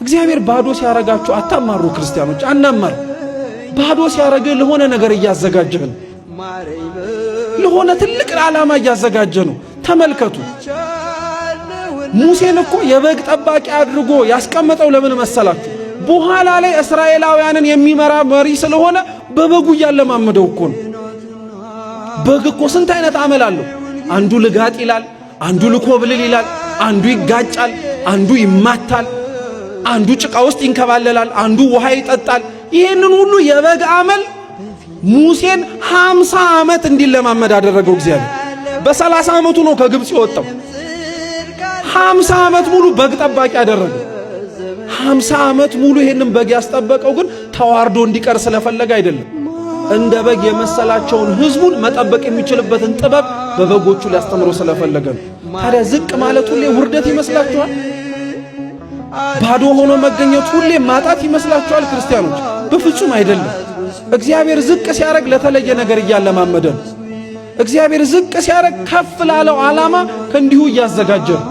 እግዚአብሔር ባዶ ሲያረጋችሁ አታማሩ። ክርስቲያኖች አናማር። ባዶ ሲያረግህ ለሆነ ነገር እያዘጋጀህ ነው። ለሆነ ትልቅ ዓላማ እያዘጋጀ ነው። ተመልከቱ፣ ሙሴን እኮ የበግ ጠባቂ አድርጎ ያስቀመጠው ለምን መሰላችሁ? በኋላ ላይ እስራኤላውያንን የሚመራ መሪ ስለሆነ በበጉ እያለማመደው እኮ ነው። በግ እኮ ስንት አይነት አመል አለው። አንዱ ልጋጥ ይላል፣ አንዱ ልኮብልል ይላል፣ አንዱ ይጋጫል፣ አንዱ ይማታል፣ አንዱ ጭቃ ውስጥ ይንከባለላል፣ አንዱ ውሃ ይጠጣል። ይህንን ሁሉ የበግ አመል ሙሴን 50 ዓመት እንዲለማመድ አደረገው እግዚአብሔር። በ30 ዓመቱ ነው ከግብፅ የወጣው። 50 ዓመት ሙሉ በግ ጠባቂ አደረገው። 50 ዓመት ሙሉ ይሄንን በግ ያስጠበቀው ግን ተዋርዶ እንዲቀር ስለፈለገ አይደለም። እንደ በግ የመሰላቸውን ሕዝቡን መጠበቅ የሚችልበትን ጥበብ በበጎቹ ሊያስተምሮ ስለፈለገ ነው። ታዲያ ዝቅ ማለት ሁሌ ውርደት ይመስላችኋል? ባዶ ሆኖ መገኘት ሁሌ ማጣት ይመስላችኋል? ክርስቲያኖች በፍጹም አይደለም። እግዚአብሔር ዝቅ ሲያደርግ ለተለየ ነገር እያለማመደ ነው። እግዚአብሔር ዝቅ ሲያደርግ ከፍ ላለው ዓላማ ከእንዲሁ እያዘጋጀ ነው።